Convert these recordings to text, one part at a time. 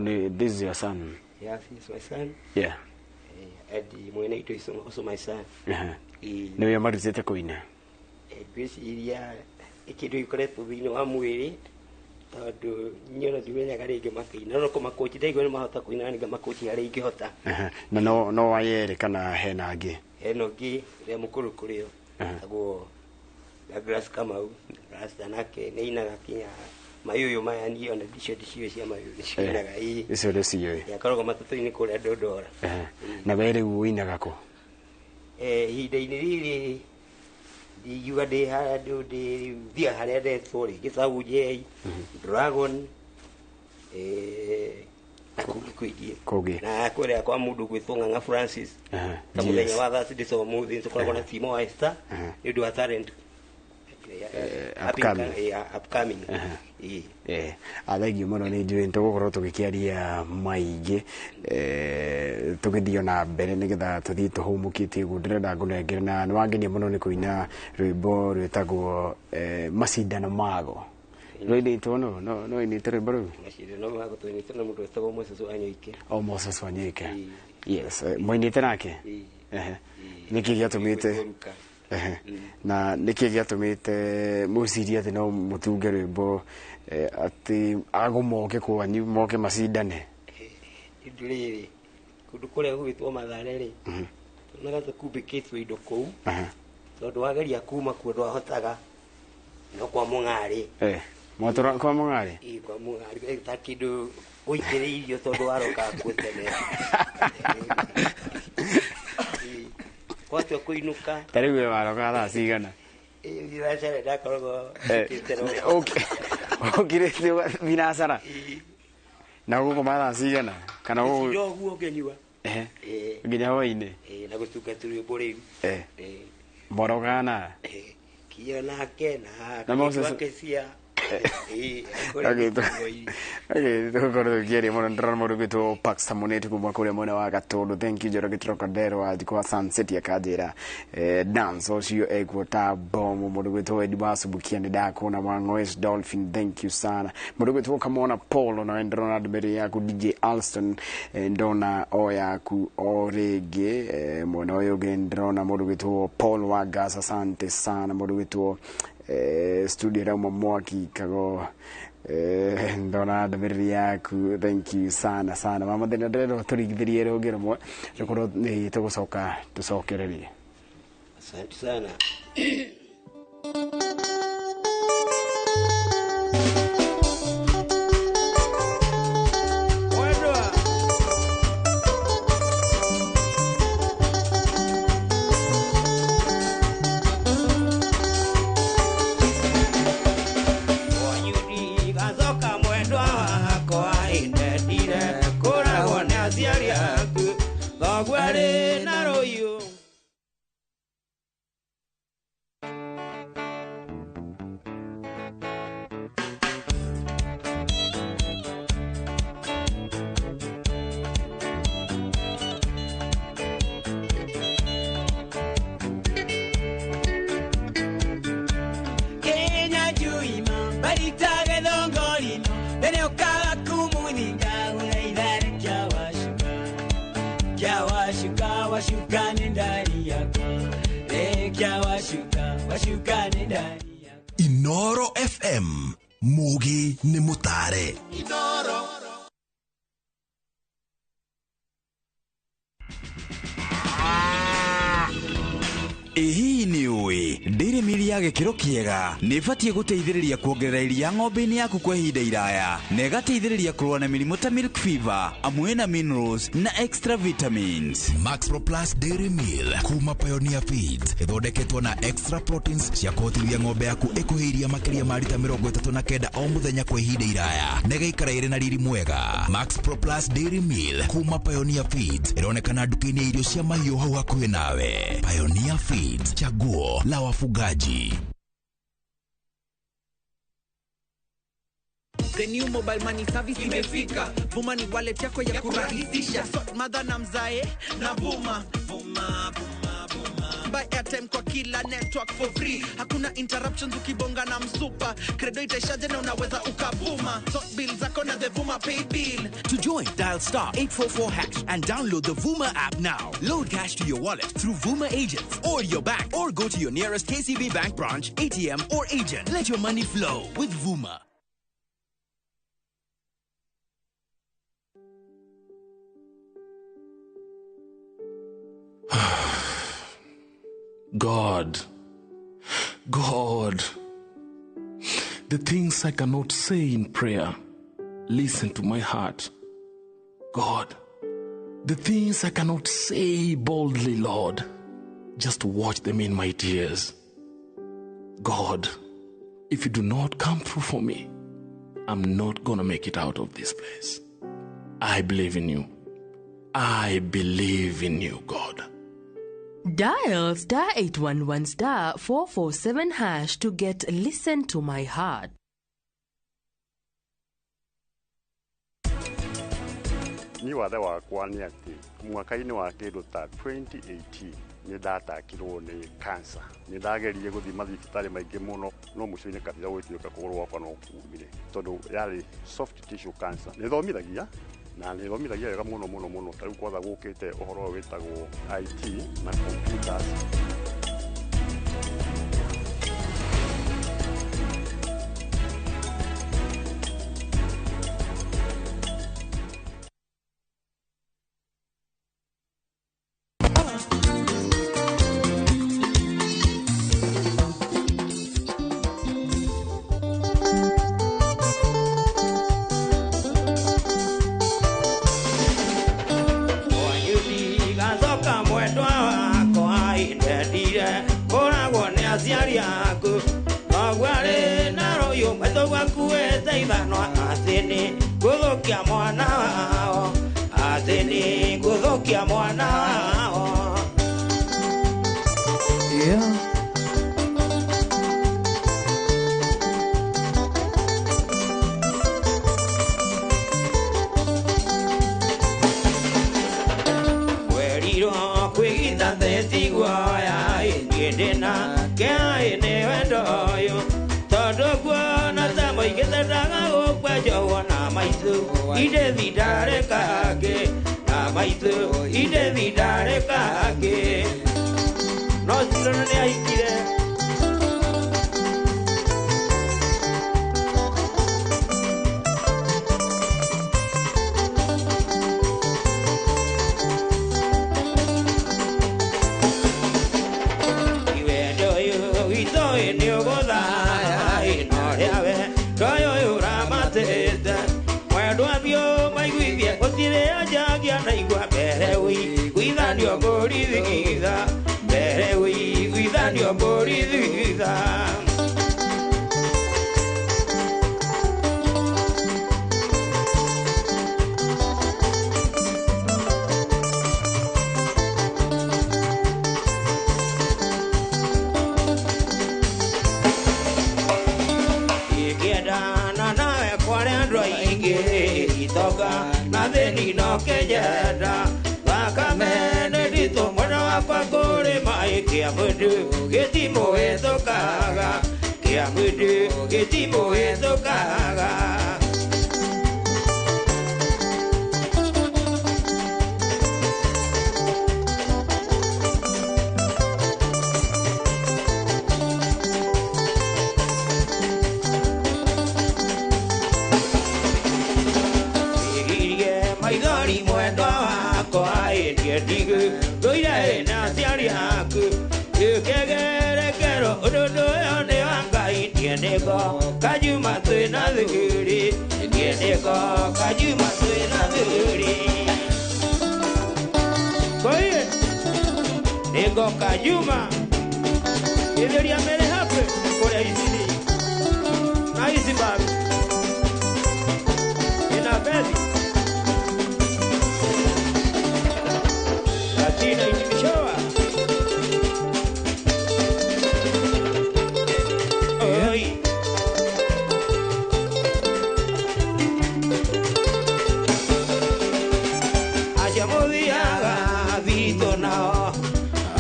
This is your son? Yes, he's my son. Yeah. Eddie Mweneito is also my son. Nĩwe marutĩte kũina? Ngwĩciria kĩndũ gĩkoretwo thĩinĩ wa mwĩrĩ, tondũ niĩ ona ndimenyaga rĩngĩ makĩina, no kũmakochi ndaigua nĩ mahota kũina, na ngamakochi harĩa ingĩhota. Na no wayerĩ kana hena angĩ? Hena ũngĩ ũrĩa mũkũrũ kũrĩ o, etagwo Douglas Kamau. Rasta nake nĩ ainaga kinya mayũyũ maya, niĩ ona ndicio ndiciũĩ cia mayũyũ, nĩcio ainaga ĩĩ. Icio nĩciũĩ? Akoragwo matatũ-inĩ kũrĩa Ndondora. Na we rĩu ũinaga kũ? Ihinda-inĩ rĩrĩ ndingiuga ndĩ handũ, ndĩ thiaga harĩa ndetwo, rĩngĩ Sau J, Dragon, na kũngĩ kũingĩ. Kũngĩ. Na kũrĩa kwa mũndũ gwĩtwo Ng'ang'a Francis. Ta mũthenya wa Thursday so mũthĩ tũkoragwo na Timo wa Esther nĩ ũndũ wa talent upcoming. Upcoming. Thengiũ mũno, nĩ njũĩ nĩtũgũkorwo tũgĩkĩaria maingĩ tũgĩthiĩ na mbere nĩgetha tũthiĩ tũhũmũkĩtie ũguo. Ndĩrenda ngũnengere, na nĩ wangenia mũno nĩ kũina rwĩmbo rwĩtagwo Macindano Mago. Rũinĩtwo no no inĩte rwĩmbo rũu? Macindano Mago tũinĩte na mũndũ wĩtagwo Moses Wanyoike. O Moses Wanyoike. Yes, mũinĩte nake? Nĩkĩ gĩatũmĩte na nĩkĩ gĩatũmĩte mũcirie atĩ no mũtunge rwĩmbo atĩ ago moke kwanyu, moke macindane? Indo rĩrĩ kũndũ kũrĩa gũgĩtwo Mathare rĩ, tuonaga ta kumbĩkĩtwo indo kũu, tondũ wageria kuma kuo ndwahotaga, no kwa Mũng'arĩ. Mwatũra kwa Mũng'arĩ? Ĩĩ, kwa Mũng'arĩ ta kĩndũ ũitĩrĩirio, tondũ warokaga kuo tene. Gwatua kũinũka. Ta rĩu we warokaga thaa cigana? Thinacara ndakoragwo njũkĩte. Ũkirĩte thinacara? Na ũgũkoma thaa cigana? Kana ũguo ũngĩnyua. Nginya hwaĩ-inĩ? Na gũtunga tũrwĩmbo rĩu. Mwarokaga na? Kinya nake na Moses cia. Tũgũkorwo tũkĩaria mũno. Ndĩrona mũndũ gwĩtwo Paxter Mũneti kuma kũrĩa mwena wa Gatũndũ. Thank you. Njoroge Trocadero wa kwa Sun City akanjĩra dance ũcio ekuo ta bomu. Mũndũ gwĩtwo Edi wa Subukia, nĩ ndakuona. Wa Ngoes Dolphin, thank you sana. Mũndũ gwĩtwo Kamona Paul, nawe ndĩrona ndũmĩrĩri yaku. DJ Alston, ndona o yaku o rĩngĩ. Mwena ũyũ ũngĩ ndĩrona mũndũ gwĩtwo Paul wa Gas, asante sana. Mũndũ gwĩtwo studio rauma mwaki kago, ndona ndũmĩrĩri yaku, thank you sana sana. Mama thĩna, ndĩrenda tũringithĩrie rũngĩ rũmwe, tũkorwo nĩ tũgũcoka tũcokererie. Asante sana. Inoro FM, Mugi ni mutare. Inoro. Ĩ hihi nĩ ũĩ Dairy Meal ya gĩkĩro kĩega nĩ ĩbatiĩ gũteithĩrĩria kuongerera iria ng'ombe-inĩ yaku kwa ihinda iraya, na ĩgateithĩrĩria kũrũa na mĩrimũ ta milk fever, amu ĩna minerals na extra vitamins. Max Pro Plus Dairy Meal kuma Pioneer Feeds ĩthondeketwo na extra proteins cia kũhotithia ng'ombe yaku ĩkũhe iria makĩria ma rita 39 o mũthenya kwa ihinda iraya, na ĩgaikara ĩrĩ na riri mwega. Max Pro Plus Dairy Meal kuma Pioneer Feeds ĩronekana nduka-inĩ ya irio cia mahiũ hau hakuhĩ nawe. Pioneer Feeds, chaguo la wafugaji. The new mobile money service imefika. Vuma ni wallet yako ya kurahisisha. Sort mother na mzae na vuma. Vuma, vuma, vuma. Buy airtime kwa kila network for free. Hakuna interruptions ukibonga na msupa. Credo itaishaje na unaweza ukabuma. Sort bill zako na the Vuma Pay Bill. To join, dial star 844 hash and download the Vuma app now. Load cash to your wallet through Vuma agents or your bank, or go to your nearest KCB Bank branch, ATM or agent. Let your money flow with Vuma. God, the things I cannot say in prayer, listen to my heart. God, the things I cannot say boldly, Lord, just watch them in my tears. God, if you do not come through for me, I'm not gonna make it out of this place. I believe in you. I believe in you, God. Dial star 811 star 447 hash to get Listen to My Heart. Ni wathe wakwa nĩ atĩ mwaka-inĩ wa kĩndũ ta 2018 nĩ ndatakirwo nĩ cancer. Nĩ ndageririe gũthiĩ mathibitarĩ maingĩ mũno no mũico-inĩ kabira gũgĩtuĩka kũgũrũ gwakwa no kumire tondũ yarĩ soft tissue cancer. Nĩ thomithagia na nĩ thomithagia wega mũno mũno mũno ta rĩu kwatha gũkĩte ũhoro ũyũ wĩtagwo IT na computers.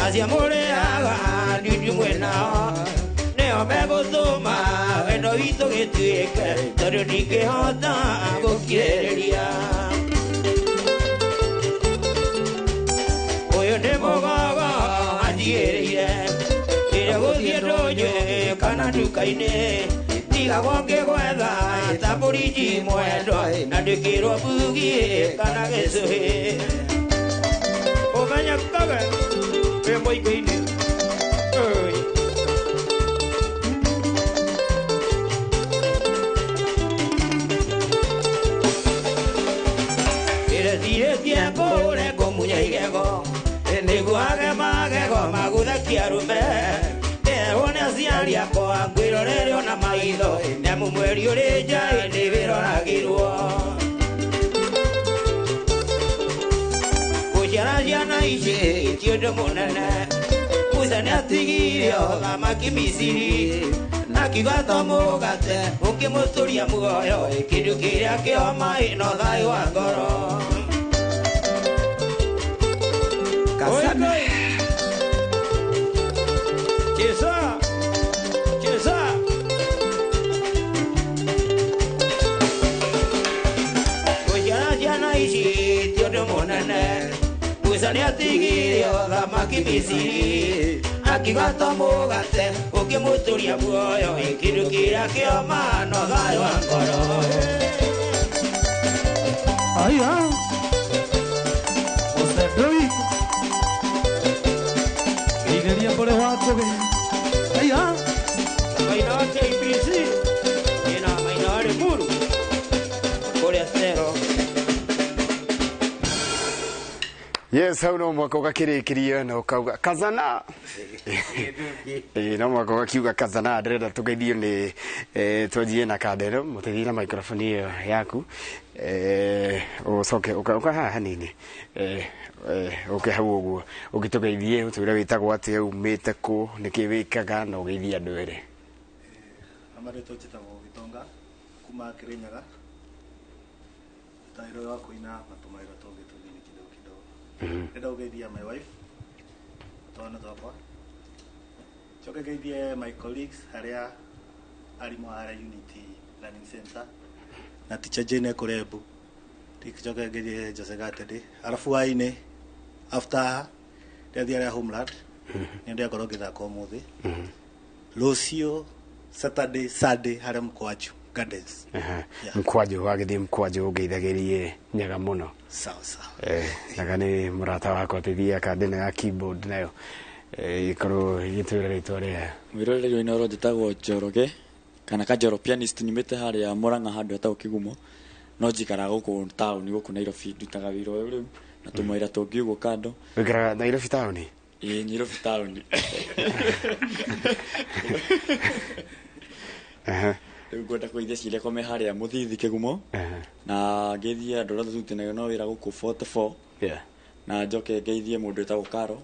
Hacia Mwĩnao nĩo megũtũma wendo witũ gĩtuĩke tondũ ndingĩhota gũkirĩrĩria. Ũyũ nĩ mũgogo anjigĩrĩire ĩrĩa gũthiĩ ndũnyũ kana nduka-inĩ ndigagwo ngĩgwetha ta mbũrinji mwendwa na ndĩkĩrwo mbugi kana gĩcũhĩ. Ũmenye kage wĩ mũingĩ-inĩ. Ĩrecirĩtie kũre kũmunya igego nĩguo age magego magũthekia arũme erwo nĩ aciari akwa ngwĩrorere ona maitho nĩamu mweri ũrĩ nja ĩndĩ wĩroragĩrwo. Gũciara ciana ici ti ũndũ mũnene. Musa nĩatigire ũthamaki Misiri na kiuga to mũgate ũkĩmũtũria muoyo kĩndũ kĩrĩa kĩoma no thayũ wa ngoro. Kasana. Cheza. Cheza. Gũciara ciana ici ti ũndũ mũnene. Musa nĩatigire ũthamaki Misiri akiuga to mũgate ũkĩmũtũria muoyo kĩndũ kĩrĩa kĩoma no thayũ wa ngoro. Aya. Osedoi. Geithĩria kũrĩ wakuge. Aya. Maina wa KBC ina maina wa Limuru kũrĩa Stero. Yes, hau no mwaka ũgakĩrĩkĩria na ũkauga kazana. No mwaka ũgakiuga kazana. Ndĩrenda tũgeithio nĩ twanjie na kandero mũteithie na microphone ĩyo yaku ũcoke ũka haha hanini ũke hau ũguo ũgĩtũgeithie ũtwĩre wĩtagwo atĩa umĩte kũ nĩkĩ wĩkaga na ũgeithie andũ erĩ. Amarĩtwa njĩtagwo Gĩtonga kuma Kĩrĩnyaga. Tairo wa kũina na tũmawĩra tũngĩ tũnini kidogo kidogo. Ndĩrenda kũgeithia my wife twana twakwa njoke ngeithie my colleagues harĩa arimũ harĩa Unity Learning Center na teacher Jane kũrĩa Embu. Njoke ngeithie Jose Gatende arabu hwaĩ-inĩ after ndĩrathiĩ harĩa Homeland nĩ ndĩrakorwo ngĩthaka ũmũthĩ. Rũciũ Saturday Sunday harĩa Mkwaju Gardens. Mkwaju wagĩthiĩ Mkwaju ũngeithagĩrie Nyaga mũno. Sawa sawa. Nyaga nĩ mũrata wakwa teithia kandĩna ya keyboard nayo ĩkorwo ĩgĩtwĩra rĩtwa rĩa mwĩroreri wa Inooro. Njĩtagwo Njoroge kana Kanjoro pianist nyumĩte harĩa Murang'a handũ hetagwo Kĩgumo no njikaraga gũkũ taũni gũkũ Nairobi ndutaga wĩra ũyũ rĩu na tũmawĩra tũngĩ ũguo kando. Ũikaraga Nairobi taũni? Ĩĩ Nairobi taũni. Rĩu ngwenda kũgeithia ciria kome harĩa Mũthithi Kĩgumo na ngeithie andũ arĩa tũrutithanagia nao wĩra gũkũ 44 na njoke ngeithie mũndũ wĩtagwo Karo.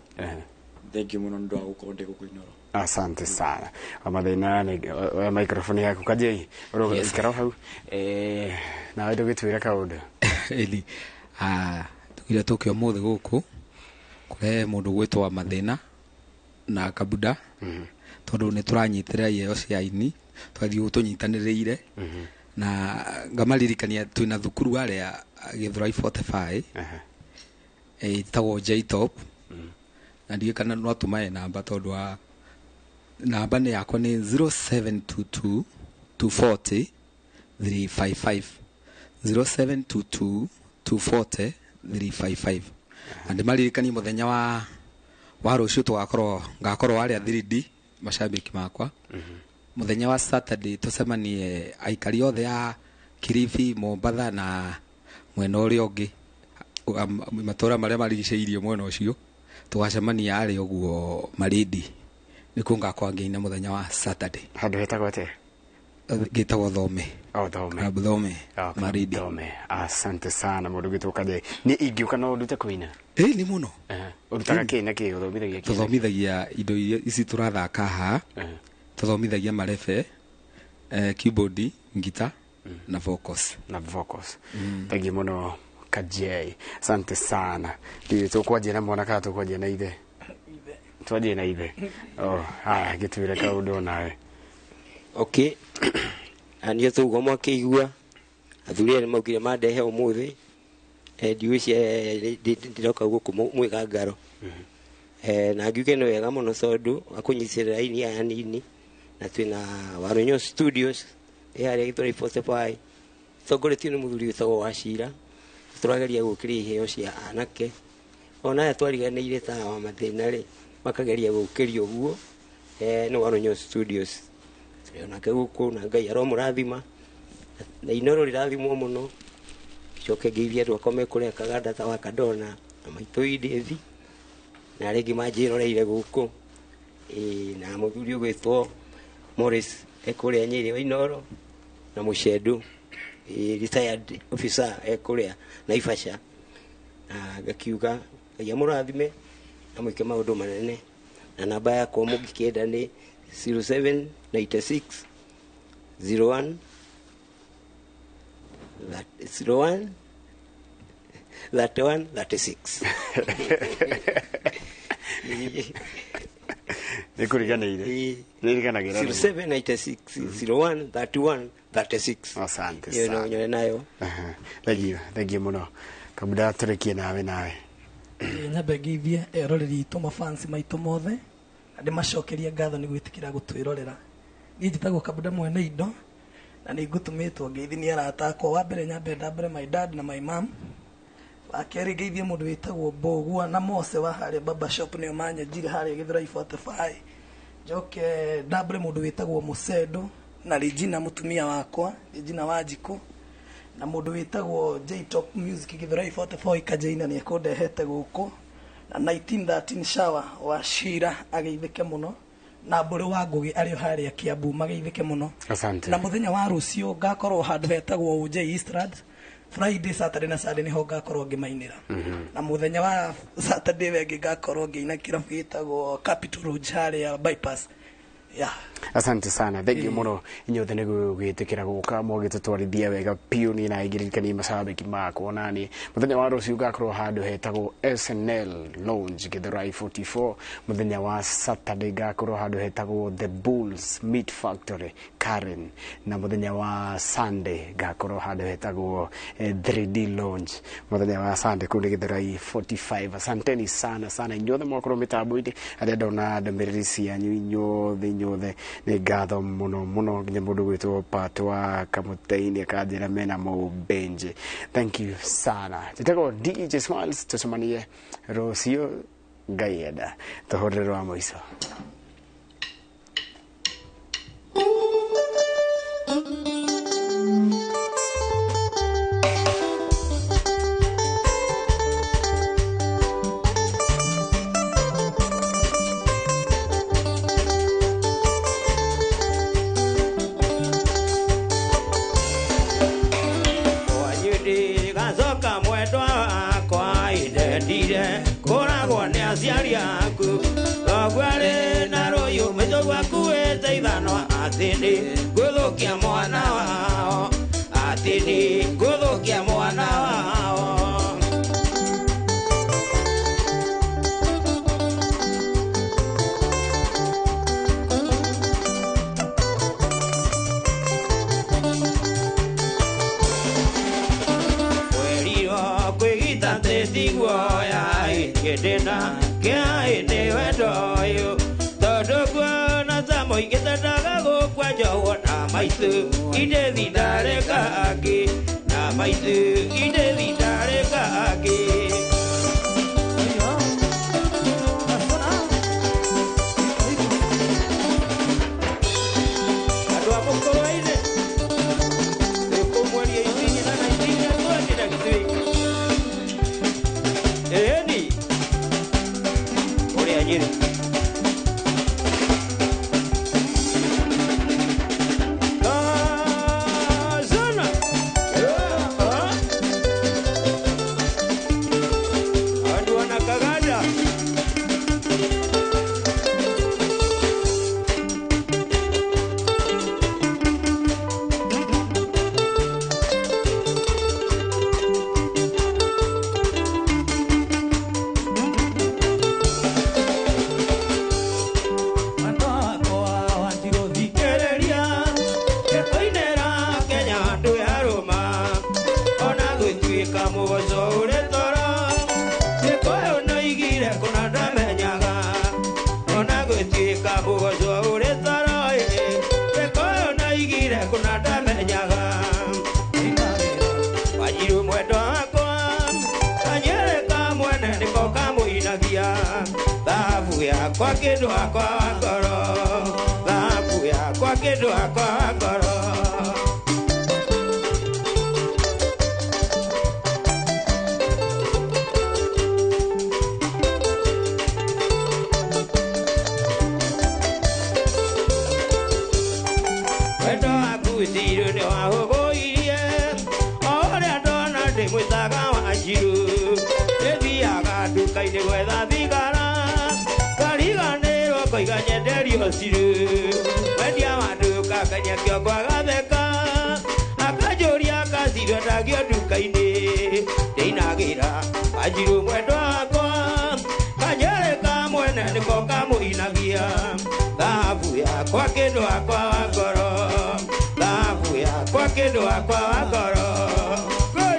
Thank you mũno nĩ ũndũ wa gũkorwo ndĩ gũkũ Inooro. Asante sana. Mathĩna nĩ microphone yaku Kajei ũrũikara hau nawe ndũgĩtwĩre kaũndũ. Ĩni tugire tũke ũmũthĩ gũkũ kũrehe mũndũ gwĩtwo Mathĩna na Kabuda tondũ nĩ tũranyitĩrĩra iheo cia aini twathiĩ tũnyitanĩrĩire na ngamaririkania twĩna thukuru harĩa Gĩthũrai 45 ĩtagwo J-Top na ndiũĩ kana no tũmahe namba tondũ wa namba nĩ yakwa nĩ 0722 240 355 0722 240 355 na ndĩmaririkanie mũthenya wa rũciũ tũgakorwo ngakorwo harĩa 3D mashabiki makwa. Mũthenya wa Saturday tũcemanie aikari othe a Kilifi, Mombatha na mwena ũrĩa ũngĩ matũra marĩa marigicĩirie mwena ũcio tũgacemania harĩa ũguo Malindi nĩkuo ngakorwo ngĩina mũthenya wa Saturday. Handũ hetagwo atĩa? Gĩtagwo Thome. Oh, Thome. Club Thome. Malindi. Thome. Asante sana mũndũ ũgĩtwo Kajei. Nĩ ingĩũka no ũndute kũina? Ĩĩ nĩ mũno. Ũrutaga kĩ na kĩ ũthomithagia kĩ? Tũthomithagia indo iria ici tũrathaka haha. Tũthomithagia marebe, keyboard, ngita na vocals. Na vocals. Thank you mũno Kajei. Asante sana. Ndiũĩ tũkwanjia na mwana kana tũkwanjia na ithe? Twanjie na ithe. Oh, haya gĩtuĩre kaũndũ nawe. Okay, niĩ tũguo mwakĩigua athuri aya nĩmaugire mandehe ũmũthĩ. Ndiũcia ndĩroka gũkũ mwĩga ngaro. Na ngiuge nĩ wega mũno tondũ wa kũnyitĩrĩra aini aya anini, na twĩna Warũnyo Studios ĩ harĩa Gĩthũrai 45, tongoretio nĩ mũthuri wĩtagwo Wachira. Tũrageria gũkĩria iheo cia anake ona aya twariganĩire ta wa mathĩna rĩ, makageria gũkĩria ũguo. Nĩ Warũnyo Studios tũrĩ onake gũkũ, na Ngai aromũrathima na Inoro rĩrathimwo mũno. Coke ngeithie andũ akwa me kũrĩa Kaganda ta wa Kadona na maitũ Edith na arĩa angĩ manjĩroreire gũkũ. Na mũthuri ũgwĩtwo Morris ekũrĩa Nyĩrĩ wa Inoro, na Mũcendũ retired officer ekũrĩa Naivasha, na ngakiuga Ngai amũrathime na mwĩke maũndũ manene. Na namba yakwa mũngĩkĩenda nĩ 0796 01 01 31 36. Nĩ kũriganĩire, nĩ iriganagĩra. 0796 01 31 36. Asante Ĩyo no sana. nyone nayo. Thank you, thank you mũno. Kabuda, tũrĩkie nawe nawe. Nyambe ngeithie eroreri itũ, mafansi maitũ mothe, na ndĩmacokerie ngatho nĩ gwĩtĩkĩra gũtwĩrorera. Niĩ njĩtagwo Kabuda mwene indo, na nĩ ngũtũmĩtwo ngeithi nĩ arata akwa. Wa mbere nyambe ndambere my dad na my mom. Wa kerĩ ngeithie mũndũ wĩtagwo Mbũgua na Mose wa harĩa Baba Shop, nĩo manyenjire harĩa Gĩthũrai 45. Njoke ndambere mũndũ wĩtagwo Mũcendo na Regina mũtumia wakwa, Regina Wanjikũ, na mũndũ wĩtagwo J Top Music Gĩthũrai 44 Ikajaina nĩ ekũndehete gũkũ, na 1913 Shower wa Shira ageithĩke mũno, na Mbũrĩ wa Ngũgĩ arĩ o harĩa Kiambu mageithĩke mũno. Asante. Na mũthenya wa rũciũ ngakorwo handũ hetagwo OJ Eastland. Friday, Saturday na Sunday nĩho ngakorwo ngĩmainĩra. Na mũthenya wa Saturday wengĩ ngakorwo ngĩina kĩrabu gĩtagwo Capital Lodge harĩa Bypass, yeah. Asante sana, thank you mũno inyuothe nĩ gwĩtĩkĩra gũka mũgĩtũtwarithia wega piũ. Niĩ na ingĩririkania macambĩki makwa nani mũthenya wa rũciũ ngakorwo handũ hetagwo SNL Lounge Gĩthũrai 44. Mũthenya wa Saturday ngakorwo handũ hetagwo The Bulls Meat Factory Karen, na mũthenya wa Sunday ngakorwo handũ hetagwo 3D Lounge mũthenya wa Sunday kũu nĩ Gĩthũrai 45. Asanteni sana sana inyuothe mwakorwo mĩtambo-inĩ, arĩa ndona ndũmĩrĩri cianyu inyuothe inyuothe nĩ ngatho mũno mũno, nginya mũndũ gwĩtwo Pat wa Kamũtĩ-inĩ akanjĩra mena mũbenje. Thank you sana. Njĩtagwo DJ Smiles, tũcemanie rũciũ Ngai enda. Tũhũrĩre rwa mũico. Gacoka mwendwa wakwa, indendire kũragwo nĩ aciari aku, thoguo arĩ na rũyũ, maitũ akuĩte ithanwa, atĩ nĩ ngũthũkia mwana wao, atĩ nĩ ngũthũkia mwana wao. Kwĩrirwo kwĩgita tĩtiguoya kĩndĩna kĩaĩ nĩ wendo ũyũ, tondũ kuona ta mũingĩ tendaga gũkua njohwo, na maitũ indĩthindarĩ kangĩ, na maitũ indĩthindarĩ kangĩ. Andũ a mũkũrũ-inĩ ĩkũmweria 18 na 19 na 20 next week. Ĩni ũrĩa Nyĩrĩ. Kazana. Andũ ana Kaganda. Thahabu yakwa kĩndũ wakwa wa ngoro, thahabu yakwa kĩndũ wakwa wa ngoro. Wendo waku Ciru nĩ wahũgũirie, o ũrĩa ndona ndĩmwĩtaga Wanjiru. Ĩthiaga nduka-inĩ gwetha thigara, ngariganĩrwo ngoiga nyenderio Ciru. Mwendia wa nduka akainia kĩongo agatheka, akanjũria kaciru endagio nduka-inĩ. Ndĩinagĩra Wanjiru mwendwa wakwa, kanyere ka mwene nĩko kamũinagia. Thahabu yakwa kĩndũ wakwa wa ngoro, thahabu yakwa kĩndũ wakwa wa ngoro. Ngũi!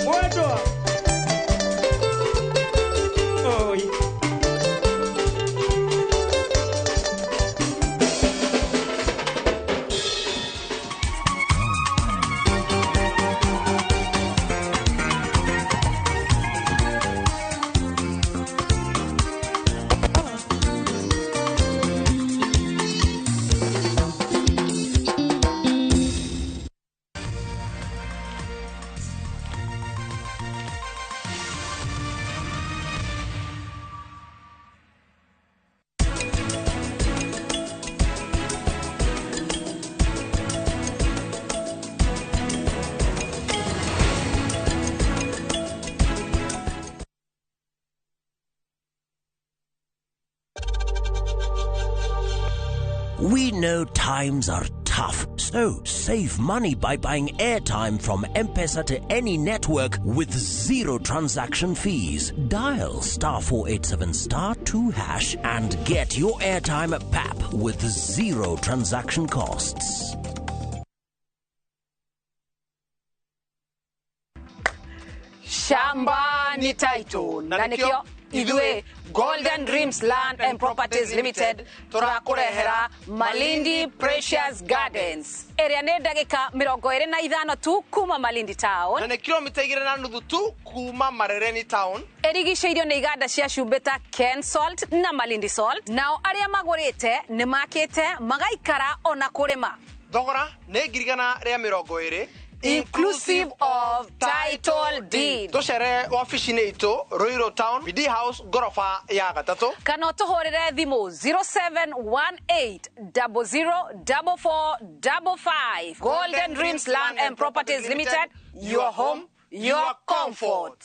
Mwendwa! Oi! We know times are tough, so save money by buying airtime from M-Pesa to any network with zero transaction fees. Dial *487 *2# and get your airtime at PAP with zero transaction costs. Shamba ni title na nikio ithuĩ Golden Dreams Land and Properties Limited tũrakũrehera Malindi Precious Gardens ĩrĩa nĩ ndagĩka 25 tu kuma Malindi Town na nĩ kilomita 2.5 tu kuma Marereni Town. Ĩrigicĩirio nĩ iganda cia cumbĩ ta Ken Salt na Malindi Salt. Nao arĩa magũrĩte nĩ makĩte magaikara ona kũrĩma. Thogora nĩ 120,000 inclusive of title deed. Tucere wabici-inĩ itũ Ruiru Town, BD House, ngoroba ya gatatũ, kana ũtũhũrĩre thimũ 0718004455. Golden Dreams Land and Properties Limited, your home, your comfort.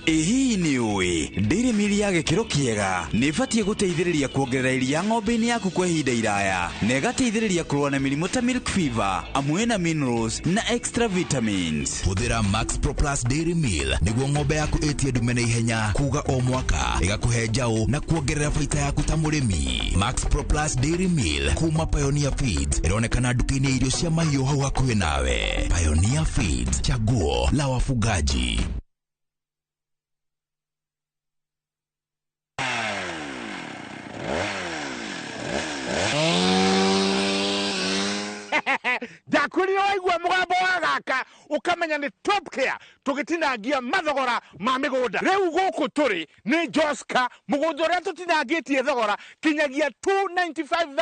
Ĩ hihi nĩ ũĩ Dairy Meal ya gĩkĩro kĩega nĩ ĩbatiĩ gũteithĩrĩria kuongerera iria ng'ombe-inĩ yaku kwa ihinda iraya na ĩgateithĩrĩria kũrũa na mĩrimũ ta milk fever amwe na minerals na extra vitamins. Hũthĩra Max Pro Plus Dairy Meal nĩguo ng'ombe yaku ĩtie ndume na ihenya kuga o mwaka ĩgakũhe njaũ na kuongerera baita yaku ta mũrĩmi. Max Pro Plus Dairy Meal kuma Pioneer Feeds ĩronekana nduka-inĩ ya irio cia mahiũ hau hakuhĩ nawe. Pioneer Feeds, chaguo la wafugaji. Ndakwĩrire waigua mũgambo wa gaka ũkamenya nĩ Top Care tũgĩtinangia mathogora ma mĩgũnda. Rĩu gũkũ tũrĩ nĩ Joska, mũgũnda ũrĩa tũtinangĩtie thogora kinyagia 295.